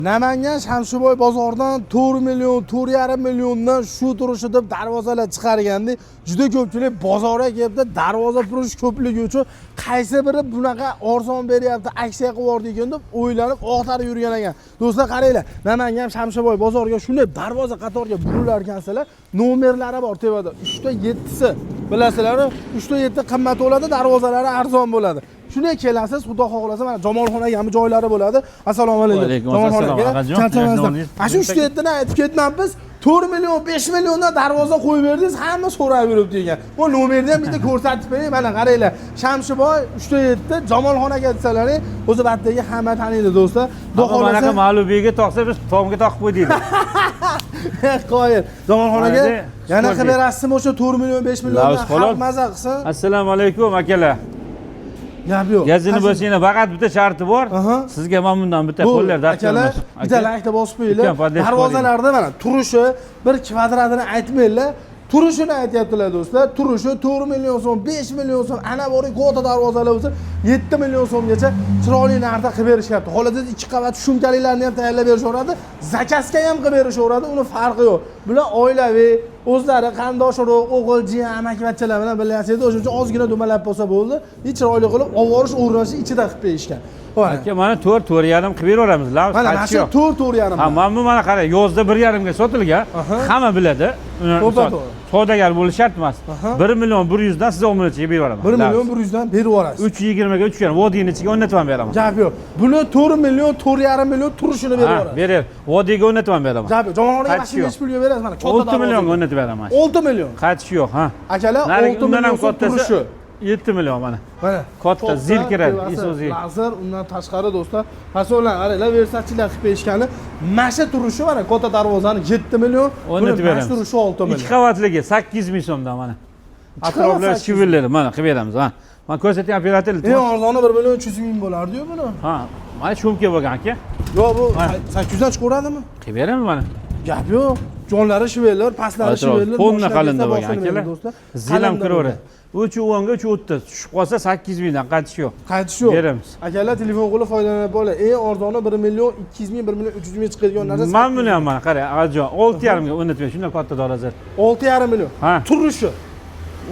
Namangan Shamshiboy bozoridan 4 million, 4,5 milliondan shu turishi deb darvozalar chiqarganda juda ko'pchilik bozorga kelibdi. Darvoza purish ko'pligi uchun qaysi biri bunaqa arzon beryapti, aksiya qilib yubordi ekan deb o'ylanib oqtarib yurgan ekan. Do'stlar qaranglar, Namangan Shamshiboy bozoriga shunday darvoza qatorga burilar ekansizlar, nomerlari bor tepada. 3 ta 7si bilasizlar, 3 ta 7 qimmat bo'ladi, darvozalari arzon bo'ladi. Shunday kelasiz, xudo xohlasa mana Jamolxon akani joylari bo'ladi. Assalomu alaykum. Alaykum Jamolxon assalom, aka, akajon. charchamasdan. Mana shu 3 ta 7ni aytib ketmabmiz. 4 million, 5 milliondan darvoza qo'yib berdingiz, hamma so'rab yuribdi ekan. Bu nomerni ham bitta ko'rsatib bering. Mana qaranglar. Shamshiboy 3 ta 7 Jamolxon aka desalaring, o'zi batdagi hamma taniydi do'stlar. Xudo Hamma manaqa xohlasa ma'lubiyga toqsa biz tomga toqib qo'y deydi. Qoyil. Jamolxon aka, Mayli, yana shukur qilib berasizmi o'sha 4 million, 5 milliondan Lavz halol. xalq maza qilsin. Assalomu alaykum akalar. Gap yo'q. Gazini bo'lsanglar, faqat bitta sharti bor. Aha. Sizga mana bundan bitta Bu qo'llar dard akalar ko'rmasin. bitta laykni bosib qo'yinglar. Ulkan podest Darvozalarda mana turishi bir kvadratini aytmanglar. Turishini aytyaptilar do'stlar. Turishi 4 million so'm, 5 million so'm, ana bori katta darvozalar bo'lsa 7 million so'mgacha chiroyli narxda qilib berishyapti. Xohlasangiz ikki qavat shumkaliklarni ham tayyorlab berishaveradi, zakazga ham qilib berishaveradi, uni farqi yo'q. Bular oilaviy, o'zlari qarindosh urug', o'g'il, jiyan, amakivachchalar bilan birlashadi. O'shuning uchun ozgina dumalab bo'lsa bo'ldi. И chiroyli qilib ovorish o'rnatish ichida qilib berishgan. Mana. Aka, mana 4 4,5 qilib beraveramiz. Lavz Mana qaytishi shu yo'q. 4 4,5. Ha, mana bu mana qarang, yozda 1,5 ga sotilgan. Hamma biladi. Uni To'ppa to'g'ri. Savdogar bo'lishi shart emas. Aha. 1 million 100 dan siz omunachiga berib yuboraman. 1 million 100 dan berib yuborasiz. 3.20 ga 3,5 vodiyni ichiga o'rnatib ham beraman. Gap yo'q. Buni 4 million, 4,5 million turishini berib Ha, yuborasiz. berer. Vodiyga o'rnatib ham beraman. Gap yo'q. Jamolxonaga Qaytishi mashina yo'q. nechi pulga berasiz? Mana katta 6 millionga darvoza. o'rnatib beraman. 6 million. Qaytishi yo'q, ha. Akalar Narigi 6 undan million ham so'm kattasi turishi. 7 million mana. Mana Katta zil kiradi, tevasi, Isuzu. Lazer, undan tashqari do'stlar, fasollar qaranglar, Versace'lar qilib berishgani. Masha turishi mana katta darvozani 7 million, buni O'rnatib mash beramiz. turishi 6 Ikki million. qavatligi 800 ming so'mdan mana. Qavat Atroflar 800 shivilleri mana qilib beramiz, ha. Mana ko'rsatgan operator Eng iltimos. arzoni 1 million 300 ming bo'lardi-yu buni. Ha, mana shumka bo'lgan aka. Yo'q, bu Mana. 800 dan chiqaveradimi? Qilib beramiz mana. Gap yo'q. Jonlari shivellar, pastlari Atrof shivellar. polni moshina qalinda desa bo'lgan bosilmaydi akalar. do'stlar. Zil ham Qalinda kiraveradi. bo'lgan. 3.10 ga 3.30 tushib qolsa 800 mingdan qaytishi yo'q. Qaytish yo'q. Beramiz. Akalar telefon qilib foydalanib bo'ladi. Eng arzoni 1 million 200 ming, 1 million 300 ming chiqadigan narsa. Mana buni ham mana qarang, Agajon, 6,5 ga o'rnatib ber, shunday katta darvoza. 6,5 million. Ha. Turishi.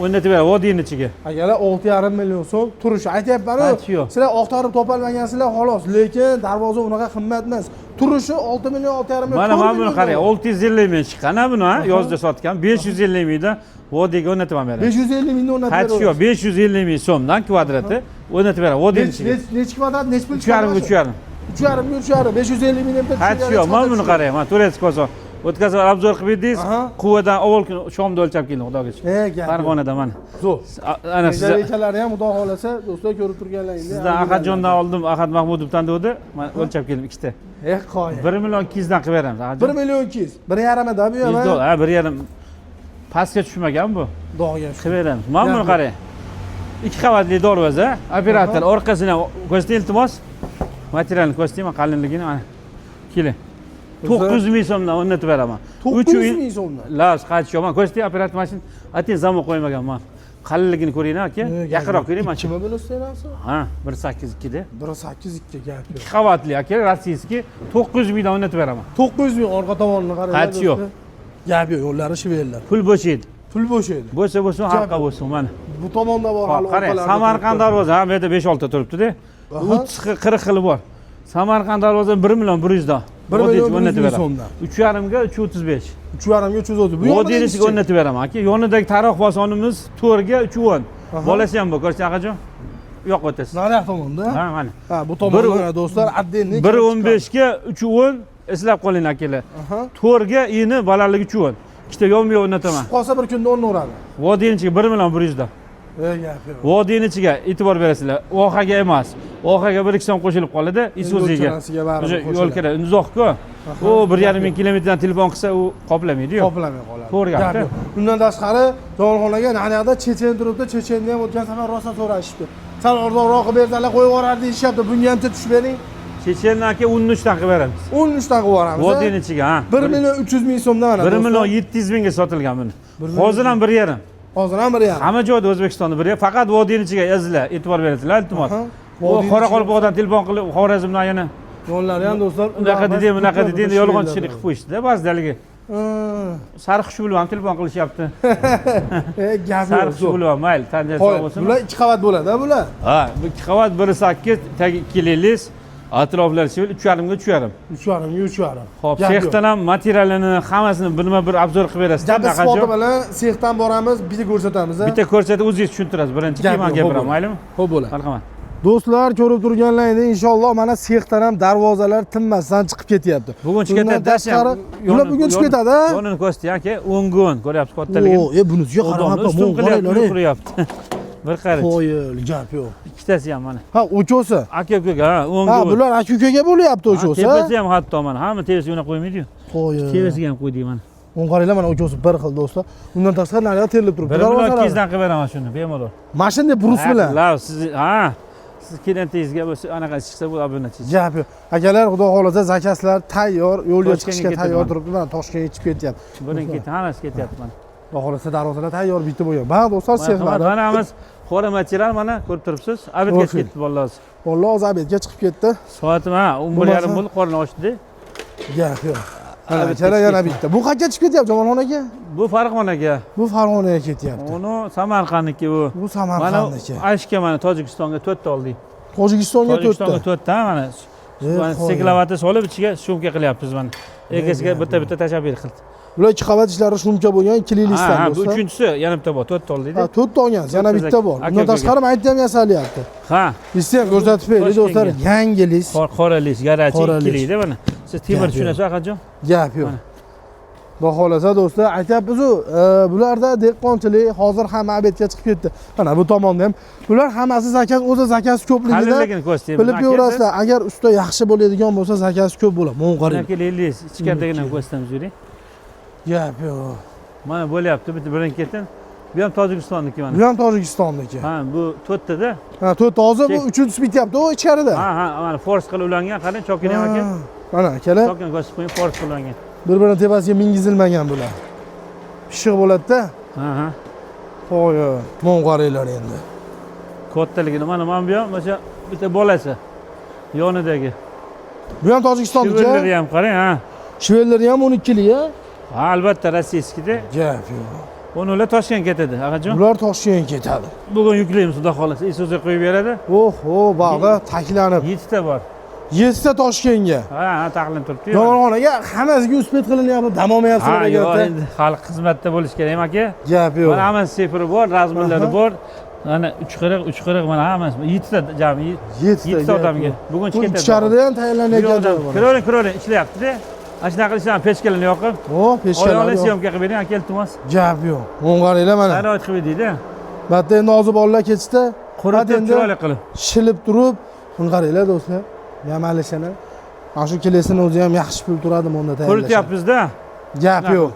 O'rnatib ber vodiyni ichiga. Akalar 6,5 million so'm turishi. Aytyapman-ku. Qaytishi yo'q. Sizlar oqtarib topolmagansizlar xolos, lekin darvoza unaqa qimmat emas. Turishi 6 million, 6,5 million. Mana 4 mana buni million qarang, bo'ladi. 650 ming chiqqan ha buni, ha, yozda sotgan 550 mingdan vodiyga o'rnatib ham beramiz. 550 mingdan o'rnatib Qaytishi yo'q, 550 ming so'mdan kvadrati o'rnatib beramiz vodiyni ichiga. Nechi kvadrat, nechi pul 3,5 ga 3,5. 3,5 ga 3,5, 550 mingdan bitta Qaytishi yo'q. Mana buni qarang, mana турецкий bozor. O'tkazib обзор qilib berdingiz. Aha. Quvadan avval kuni shomda o'lchab keldim, xudoga shukur. Gap yo'q. Farg'onada mana. Zo'r. Ana siz Rejalari ham xudo xohlasa do'stlar ko'rib turganlaringdek. sizdan Ahadjondan oldim, Ahad Mahmudovdan degdi. Mana o'lchab keldim ikkita. Qoyil. 1 million 200 dan qilib beramiz. 1 million 200. 1,5 da bu ham. 100 dollar, ha, 1,5 pastga tushmagan bu. Dog'ga. Qilib beramiz. Mana buni Gap yo'q. qarang. Ikki qavatli darvoza, operator orqasini ko'rsating iltimos. Materialni ko'rsating, qalinligini mana. Keling. 900 ming so'mdan o'rnatib beraman. 900 ming so'mdan. Lavz qaytish yo'q. Mana ko'rsating operator mashina. Ating zamok qo'ymaganman. Qalinligini ko'ringlar aka. Yaqinroq ko'ring mana. Kimmi buni istaynasi? Ha, 1.82 da. 1.82 gap yo'q. Ikki qavatli aka, российский 900 mingdan o'rnatib beraman. 900 ming orqa tomonini qaranglar. Qaytishi yo'q. Do'stlar. Gap yo'q, yo'llari shivellar. Pul bo'shaydi. Pul bo'shaydi. Bo'lsa bo'lsin, Gap halqa yo'q. bo'lsin mana. Bu tomonda bor hali Hop, qarang, orqalarida Samarqand turibdi. darvoza, ha, bu yerda 5-6 ta turibdi-da. Aha. 30 xil, 40 xili bor. Samarqand darvoza 1 million 100 dan. 1 million 100 ming so'mdan. 3,5 ga 3.35. 3,5 ga 330. Bu Vodiyni yonida ichiga o'rnatib beraman aka. Yonidagi taroq bosonimiz 4 ga 3.10. Aha. Bolasi ham bor, ko'rsa akajon. Yo'q o'tasiz. Naryoq tomonda. Ha, mana. Ha, bu tomonda mana do'stlar отдельный 1.15 ga 3.10 eslab qoling akalar. Aha. 4 ga ini balandligi 3.10. Ikkita yonma-yon o'rnataman. Qolsa bir kunda o'rnaveradi. Vodiyni ichiga 1 million 100 dan. Gap yo'q. Vodiyni ichiga e'tibor berasizlar. Vohaga emas. Vohaga 1-2 so'm qo'shilib qoladi, Isuzuga. O'lchanasiga baribir O'sha qo'shiladi. yo'l kerak, uzoq-ku. U 1,5 ming kilometrdan telefon qilsa, u qoplamaydi-yu. Qoplamay qoladi. To'g'ri Gap gap-da. yo'q. Undan tashqari Jamolxonaga naryoqda Chechen turibdi. Chechenni ham o'tgan safar rosa so'rashibdi. Sal arzonroq qilib bersalar qo'yib yuboradi deyishyapti. Bunga ham tushib bering. Chechenni aka 13 dan qilib beramiz. 13 dan qilib yuboramiz. Vodiyni ichiga, ha. 1 million 300 ming so'mdan mana. 1 do'stlar. million 700 mingga sotilgan buni. 1 million Hozir ham 1,5. Hozir ham 1,5. Hamma joyda O'zbekistonda 1,5. Faqat vodiyni ichiga azizlar, e'tibor berasizlar, iltimos. Aha. U Qoraqalpoqdan telefon qilib, Xorazmdan yana Yonlari ham do'stlar. Unaqa dedi, bunaqa dedi, endi yolg'onchilik qilib qo'yishdida ba'zida haligi. Sariq xush bo'lib ham telefon qilishyapti. Gap yo'q. Sariq xush bo'lib ham mayli, tanjal sog' bo'lsin. Bular 2 qavat bo'ladi, bular. Ha, bu 2 qavat, biri 8, tagi 2 lis, atroflari shivil 3,5 ga 3,5. 3,5 ga 3,5. Xo'p, sexdan ham materialini hammasini birma-bir obzor qilib berasiz. Gap isboti bilan sexdan boramiz, bitta ko'rsatamiz. Bitta ko'rsatib o'zingiz tushuntirasiz. Birinchi keyin men gapiraman, maylimi? Xo'p bo'ladi. Marhamat. Do'stlar, ko'rib turganlaringizdek, inshaalloh mana sexdan ham darvozalar tinmasdan chiqib ketyapti. Bugun chiqib ketadi. Bular bugun chiqib ketadi, ha? Yonini ko'rsatdi, aka, o'ngun ko'ryapsiz kattaligini. O, bunisiga qarab, ustun qilyapti, quryapti. Bir qarich. Qo'yil, gap yo'q. Ikkitasi ham mana. Ha, uchosi. Aka ukaga, ha, o'ngun. Ha, bular aka ukaga bo'lyapti uchosi. Tepasi ham hatto mana, hamma tepasiga unaqa qo'ymaydi-yu. Qo'yil. Tepasiga ham qo'ydik mana. O'n qaranglar, mana uchosi bir xil do'stlar. Undan tashqari naryoq terilib turibdi. Bir million 200 dan qilib beraman shuni, bemalol. Mana shunday brus bilan. La, siz, ha, siz klientingizga bo'lsa anaqa chiqsa bu obunachi. Gap yo'q. Akalar, xudo xohlasa zakazlar tayyor, yo'lga chiqishga tayyor turibdi. Mana Toshkentga chiqib ketyapti. Buning ketdi, hammasi ketyapti mana. Xudo xohlasa darvozalar tayyor bitta bo'lgan. Mana do'stlar sexlari. Mana hammasi qora material mana ko'rib turibsiz. Obedga chiqib ketdi bolalar hozir. Bolalar hozir obedga chiqib ketdi. Soati mana 11:30 bo'ldi, qorni ochdi. Gap yo'q. Mana akalar yana bitta. Bu qayerga chiqib ketyapti Jamalxon aka? Bu Farg'onaga. Bu Farg'onaga ketyapti. Uni Samarqandniki bu. Bu Samarqandniki. Mana Ashka mana Tojikistonga 4 ta oldik. Tojikistonga 4 ta. Tojikistonga 4 ta mana. Mana steklovati solib ichiga shumka qilyapmiz mana. Egasiga bitta-bitta tashlab berdik. Bular 2 qavat ishlari shumka bo'lgan, 2 listdan do'stlar. Bu uchinchisi yana bitta bor, 4 ta oldik. Ha, 4 ta olgansiz, yana bitta bor. Undan tashqari maytda ham yasalyapti. Ha. Listni ham ko'rsatib beraylik do'stlar, yangi list. Qora list, garachi 2 likda mana. Siz temir tushunasiz akajon? Gap yo'q. Xudo xohlasa do'stlar, aytyapmiz-u, bularda dehqonchilik hozir hamma obedga chiqib ketdi. Mana bu tomonda ham bular hammasi zakaz, o'zi zakaz ko'pligidan bilib ko'rasizlar. Agar usta yaxshi bo'ladigan bo'lsa, zakaz ko'p bo'ladi. Mo'ng qarang. List ichkaridagini ham ko'rsatamiz, yuring. Gap yo'q. Mana bo'lyapti, bitta birin ketin. Bu ham Tojikistonniki mana. Bu ham Tojikistonniki. Ha, bu 4 tada. Ha, 4 ta hozir bu uchinchisi bityapti, u ichkarida. Ha, ha, mana fors qilib ulangan, qarang, chokini ham aka. Mana akalar. Chokini ko'rsatib qo'ying, fors qilib ulangan. Bir-birini tepasiga mingizilmagan bular. Pishiq bo'ladi-da. Ha, ha. Qo'y, mo'ng qaranglar endi. Kattaligini mana mana bu ham o'sha bitta bolasi yonidagi. Bu ham Tojikistonniki. Shveller ham qarang, ha. Shveller ham 12lik, ha? Ha, albatta rossiyskida. Gap yo'q. Uni ular Toshkentga ketadi, akajon. Bular Toshkentga ketadi. Bugun yuklaymiz, xudo xohlasa. Isuzu qo'yib beradi. Oho, bag'da taklanib. 7 ta bor. 7 ta Toshkentga. Ha, ha, taqlin turibdi. Yomonxonaga hammasiga uspet qilinyapti, dam olmayapsizlar aka. Ha, yo'q, endi xalq xizmatda bo'lish kerak aka. Gap yo'q. Mana hammasi sifri bor, razmerlari bor. Mana 3.40, 3.40 mana hammasi 7 ta jami 7 ta odamga. Bugun chiqib ketadi. Ichkarida ham tayyorlanayotgan joy bor. Kiravering, kiravering, ishlayapti-da. Ana shunaqa qilishdan pechkalarni yoqib. O, pechkalarni. Oyog'ini syomka qilib bering, aka, iltimos. Gap yo'q. Mo'ng qaranglar mana. Sharoit qilib berdik-da. Bitta endi hozir bolalar ketishdi. Quritib chiroyli qilib. Shilib turib, buni qaranglar do'stlar. Yamalishini. Mana shu kelesini o'zi ham yaxshi pul turadi bunda tayyorlash. Qurityapmiz-da. Gap yo'q.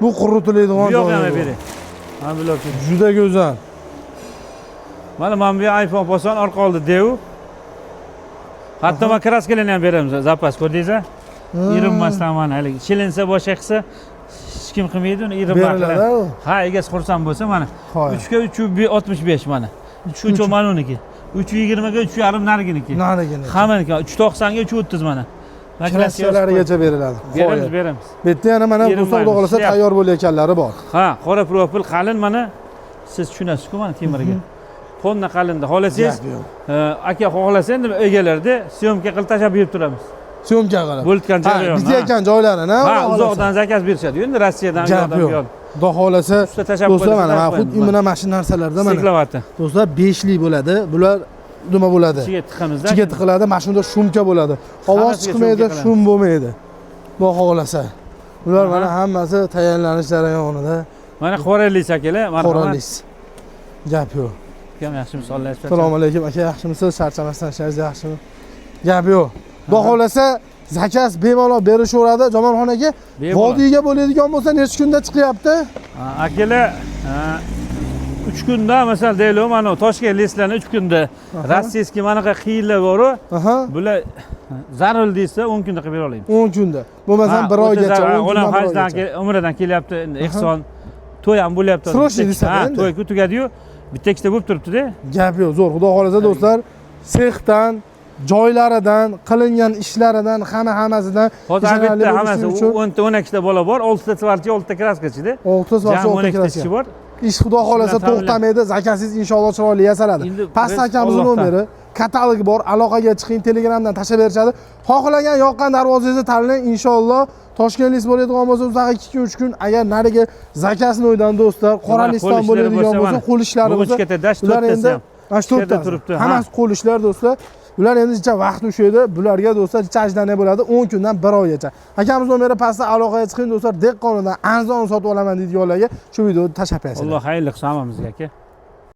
Bu quritiladigan joy. Yo'q, yana bering. Mana bular juda go'zal. Mana mana bu iPhone poson orqa oldi dev. Hatto mana kraskalarni ham beramiz, zapas ko'rdingiz-a? Erinmasdan mana haligi chilinsa boshqa qilsa hech kim qilmaydi uni, erinma. Ha, egasi xursand bo'lsa mana 3 ga 3.65 mana. 3 3 mana uniki. 3.20 ga 3.5 nariginiki. Nariginiki. Hammaniki 3.90 ga 3.30 mana. Kraskalarigacha beriladi. Beramiz, beramiz. Bu yerda yana mana do'stlar xudo xohlasa tayyor bo'layotganlari bor. Ha, qora profil qalin mana siz tushunasiz-ku mana temirga. Tonna qalinda. Xohlasangiz, aka xohlasa endi egalarda syomka qilib tashlab berib turamiz. Syomka qilib. Bo'lgan jarayon. Bitayotgan joylarini, ha, uzoqdan zakaz berishadi. Endi Rossiyadan, u yoqdan bu yoqdan. Xudo xohlasa, do'stlar mana xuddi mana mana shu narsalarda mana. Steklovati. Do'stlar 5lik bo'ladi. Bular nima bo'ladi? Ichiga tiqamiz-da. Ichiga tiqiladi, mana shunda shumka bo'ladi. Ovoz chiqmaydi, shum bo'lmaydi. Xudo xohlasa. Bular mana hammasi tayyorlanish jarayonida. Mana qoralis akalar, marhamat. Qoralis. Gap yo'q. Ukam yaxshimisiz, Alloh yaxshi. Assalomu alaykum aka, yaxshimisiz? Charchamasdan ishlaringiz yaxshimi? Gap yo'q. Xudo xohlasa zakaz bemalol berishaveradi Jamalxon aka. Vodiyga bo'ladigan bo'lsa necha kunda chiqyapti? Akalar, 3 kunda masalan deylik, mana Toshkent leslarni 3 kunda. Rossiyskiy manaqa qiyinlar bor-u. Bular zarur desa 10 kunda qilib bera olamiz. 10 kunda. Bo'lmasam 1 oygacha, 10 kundan hajdan umradan kelyapti, ehson to'y ham bo'lyapti. Srochniy desa endi. To'y tugadi-yu, bitta ikkita bo'lib turibdi-da. Gap yo'q, zo'r. Xudo xohlasa do'stlar, sexdan Joylaridan, qilingan ishlaridan, hammasidan Hozir ishonarli обед da bo'lishi hammasi uchun 10 ta 12 ta bola bor, 6 ta сварщик, 6 ta краска chida. 6 сварщик, Jami 6 12 ta краска. ishchi bor. Ish xudo xohlasa bilan ta'minlan- to'xtamaydi, заказ ingiz inshaalloh chiroyli yasaladi. Endi Pastda biz akamizni Allohdan. nomeri, katalog bor, aloqaga chiqing, Telegramdan tashlab berishadi. Xohlagan yoqqan darvozangizni tanlang, inshaalloh Toshkentlik bo'ladigan bo'lsa, uzaga 2-3 kun, agar nariga заказной dan do'stlar, Qoraliston qo'l ishlari bo'ladigan bo'lsa, bo'lsa, mana. qo'l ishlari Bugun bo'lsa, chikata dash ular to'rttasi endi ham. mana shu Ichkarida to'rttasi. turibdi, ha. Hammasi qo'l ishlar do'stlar. Ular endi jicha vaqt ushlaydi. Bularga do'stlar jicha ожидание bo'ladi 10 kundan 1 oygacha. Akamiz nomeri pastda, aloqaga chiqing do'stlar. Dehqonidan arzon sotib olaman deydiganlarga shu videoni tashlab qo'yasizlar. Alloh xayrli qilsin hammamizga, aka.